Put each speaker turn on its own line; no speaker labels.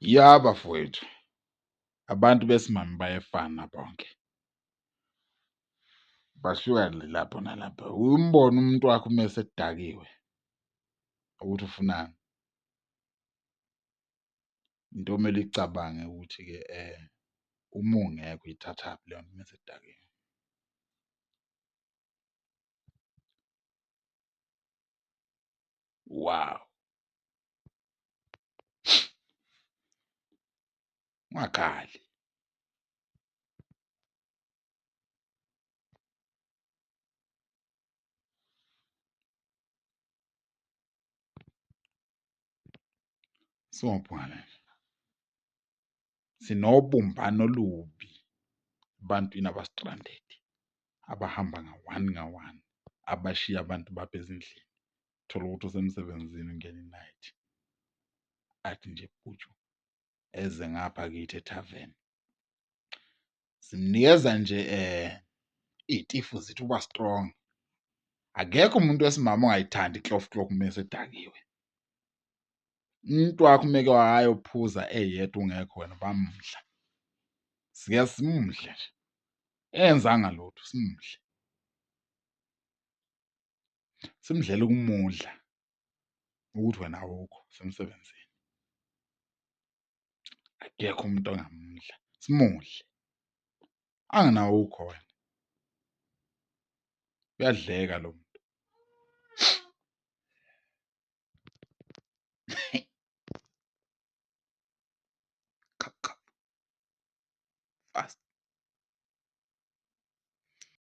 Ya bafowethu, abantu besimame bayefana bonke, bahlukane lapho nalapha. Uye umbone umuntu wakho uma esedakiwe ukuthi ufunani. Into okumele uyicabange ukuthi-ke uma ungekho uyithathaphi leyo nto uma esedakiwe. Wow! Ungakhali. Singobhungane nje. Sinobumbano olubi ebantwini aba-stranded, abahamba nga-one nga-one, abashiya abantu babo ezindlini. Uthole ukuthi usemsebenzini ungena i-night, athi nje bhutshu eze ngapha kithi ethaveni. Simnikeza nje iy'tifu zithi ukuba strong. Akekho umuntu wesimame ongayithandi iklofu klofu uma esedakiwe. Umuntu wakho uma eke wayophuza eyedwa ungekho wena bamudla, sike simudle nje engenzanga lutho simudle. Simdlela ukumudla ukuthi wena awukho usemsebenzini. Akekho umuntu ongamudla, simudle anginawe ukho wena. Uyadleka lo muntu.